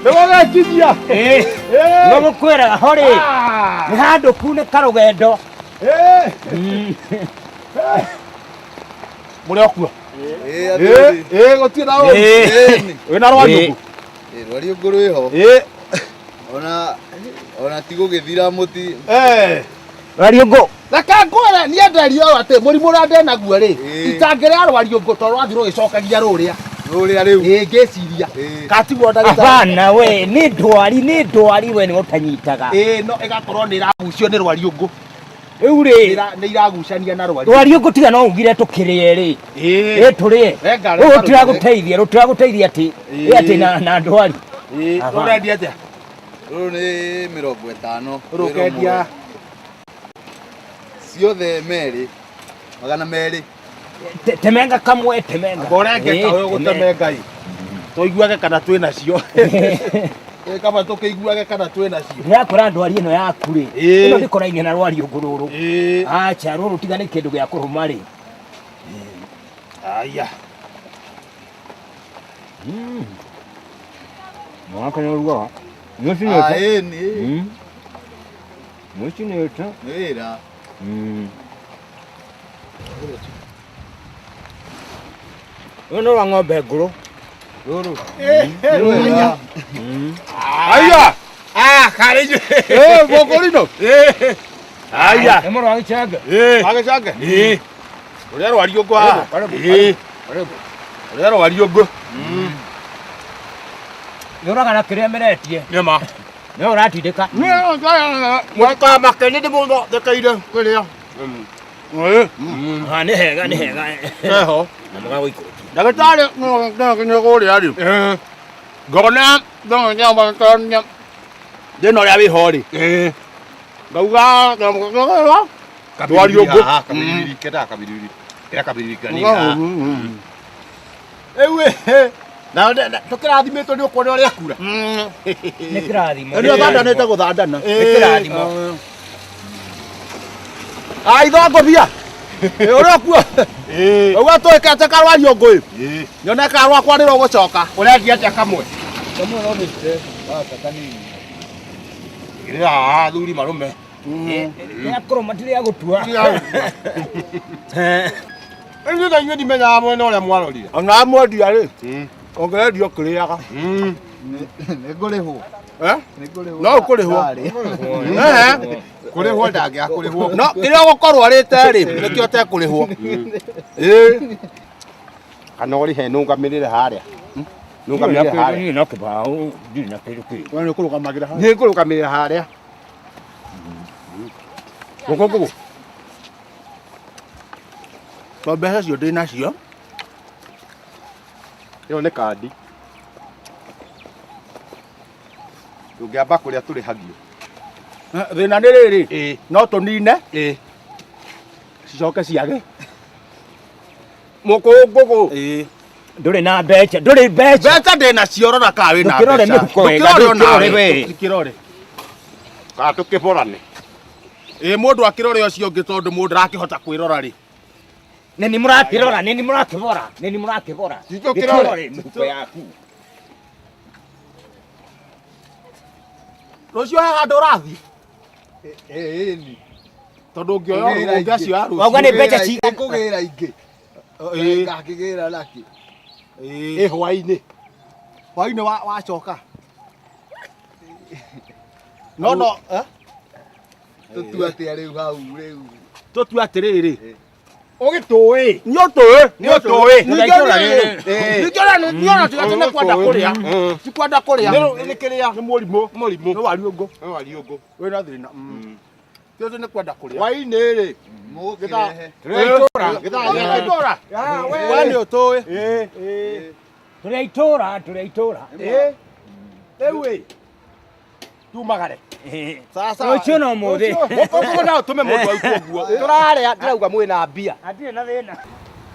Nĩgũgĩkinyia. Ĩĩ. Nĩgũkwĩraga ho rĩ. Nĩ handũ kunĩka rũgendo. Mũrĩ o kuo? Ĩĩ, ĩĩ, gũtirĩ na ũru. Ĩĩ. Wĩna rwariũngũ? Rwariũngũ rwĩho. Ĩĩ. Ona ti gũgĩthira mũti. Eh. Rwariũngũ. Reke ngwĩre niĩ nderio ũũ atĩ mũrimũ ũrĩa ndenaguo rĩ, Ĩĩ. itangĩrĩa rwariũngũ tondũ rwathiĩ rũgĩcokagia rũrĩa. Rũrĩa rĩu. Ĩĩ ngĩciria. Ĩĩ. Katiguo ndagĩtarĩ. Hapana we, nĩ ndwari, nĩ ndwari we nĩ ũtanyitaga. Ĩĩ no ĩgakorwo nĩ ĩragucio nĩ rwariũngũ. Rĩu rĩ, Nĩ iragucania na rwariũngũ. rwariũngũ tiga no ugire tũkĩrĩe rĩ. Ĩĩ. Ĩ tũrĩe. Renga, Rũrũ renga rũtiragũteithia, rũtiragũteithia atĩ Ĩĩ. ĩ atĩ na ndwari. Ĩĩ. Hapana. Ũrendia atĩa? Rũrũ nĩ 50. Rũrũ ũkendia Ciothe merĩ. 200. Temenga kamwe, temenga. Ngorenge Ĩĩ, kawe ũgũteme Ngai. Tũiguage kana twĩ nacio. Ĩ kaba tũkĩiguage kana twĩ nacio. Ndĩrakwĩra ndwari ĩno yaku rĩ, Ĩĩ. ĩno ndĩkorainie na rwariũngũ rũrũ. Ĩĩ. Acha rũrũ tiga nĩ kĩndũ gĩa kũrũma rĩ. Aya. Mwaka nĩ ũrugaga. Ah, Nĩũcinĩte. ĩĩ nĩ. Nĩũcinĩte. Nĩ wĩra. Rũrũ nĩ rwa ng'ombe ngũrũ. Rũrũ. Wĩra. Aya. Ah, karĩ inyuĩ. Eh, Bokorino. Eh. Aya. Nĩ mũrũ wa gĩcenge. Eh. Agĩcange. Eh. Ũrĩa rwariũngũ haha. Karibu, Eh. karibu. Ũrĩa rwariũngũ. Nĩ ũraga na kĩrĩa meretie. Nĩ ma. Nĩ ũratindĩka. Mũtikamake nĩ ndĩmũthondekeire kĩrĩa. Eh. Ah, nĩ hega, nĩ hega. Eho. Na mũgagũikũrũkia. Ndagĩtarĩ nĩ kũrĩa rĩ. Ngona ngona Thĩna ũrĩa wĩho rĩ. Eh. Ngauga Rwariũngũ. Haha, kabiribiri, kenda kabiribiri. Kenda kabiribiri kanini haha. Rĩu ĩ, na tũkĩrathimĩtwo nĩ ũkuona ũrĩa kura. Nĩ kĩrathimo. Nĩ ũthandanĩte gũthandana. Nĩ kĩrathimo. Ah, ithongobia. Ũrĩa kuo. Ũguo twĩkĩte karwariũngũ ĩ. Nyone kana rwakwa nĩ rũgũcoka. Ũrendia atĩa kamwe? Kamwe no mĩte. Gaka kanini. Igĩrĩra haha athuri marume. Rĩa kũrũma ti rĩa gũtua. Inyuĩ na inyuĩ ndimenyaga mwena ũrĩa mwarorire. Ona mwendia rĩ, ũngĩrendia ũkĩrĩaga. Nĩ ngũrĩhwo. Eh? Nĩ ngũrĩhwo. No ũkũrĩhwo. Ndarĩ. Eh. Kũrĩhwo ndangĩaga kũrĩhwo. No kĩrĩa ũgũkorwo arĩte rĩ, nĩkĩo ũtekũrĩhwo. Ĩĩ. Kana ũrĩhe nũngamĩrĩre harĩa. Nũngamĩrĩre harĩa. Niĩ no kĩbaũ, ndirĩ na kĩndũ kĩngĩ. We nĩ ũkũrũgamagĩra harĩa. Nĩ ngũrũgamĩrĩra harĩa. Ngũkũ ngũkũ. To mbeca cio ndĩ nacio. Ĩyo nĩ kandi. Tũngĩamba kũrĩa tũrĩhagio. Thĩna nĩ rĩrĩ, Ĩĩ. no tũnine Ĩĩ. cicoke ciage. Mũkũ ngũkũ. Ĩĩ. Ndũrĩ na mbeca, ndũrĩ mbeca. Mbeca ndĩ nacio rora kana wĩ na Ndũkĩrore mbeca. mĩhuko wega, Ndũkĩrore ndũkĩrore onawe. we. Ndũkĩrore. Kana tũkĩborane. Ĩĩ mũndũ akĩrore ũcio ũngĩ tondũ mũndũ ndarakĩhota kwĩrora rĩ. Nĩ nĩ mũrakĩrora, nĩ nĩ mũrakĩbora, nĩ nĩ mũrakĩbora. Tũkĩrore. Gĩkĩrore mĩhuko yaku. Rũciũ he handũ ũrathiĩ Ĩĩ nĩ. tondũ ũngĩoya Kũgĩra ingĩ. ũngĩacioya rũciũ. Wauga nĩ mbeca cigana? Ngũgĩra ingĩ. Ĩĩ. Ngakĩgĩra nakĩ. Ĩĩ hwaĩ-inĩ. Hwaĩ-inĩ wacoka. No no eh? Tũtue atĩa rĩu hau rĩu. Tũtue atĩrĩrĩ. Ũgĩtũĩ. Nĩ ũtũĩ. Nĩ ũtũĩ. Ningĩ ningĩ ona tiga atĩ nĩ kwenda kũrĩa. Ti kwenda kũrĩa. Nĩ kĩrĩa. Nĩ mũrimũ. Mũrimũ. Nĩ wariũngũ. Nĩ wariũngũ. Wĩna thĩna. Ti atĩ nĩ kwenda kũrĩa. Hwaĩ-inĩ rĩ. Mũgũkĩrehe. Tũrĩa itũra. Gĩthaa itũra. We nĩ ũtũĩ. Tũrĩ a itũra, tũrĩ a itũra. Rĩu ĩ. Tumagare. Sasa. Rũciũ no mũthĩ. Ngũkũ no ũtũme mũndũ aitwo guo. Tũrarĩa ndĩrauga mwĩna mbia. Hatirĩ na thĩna.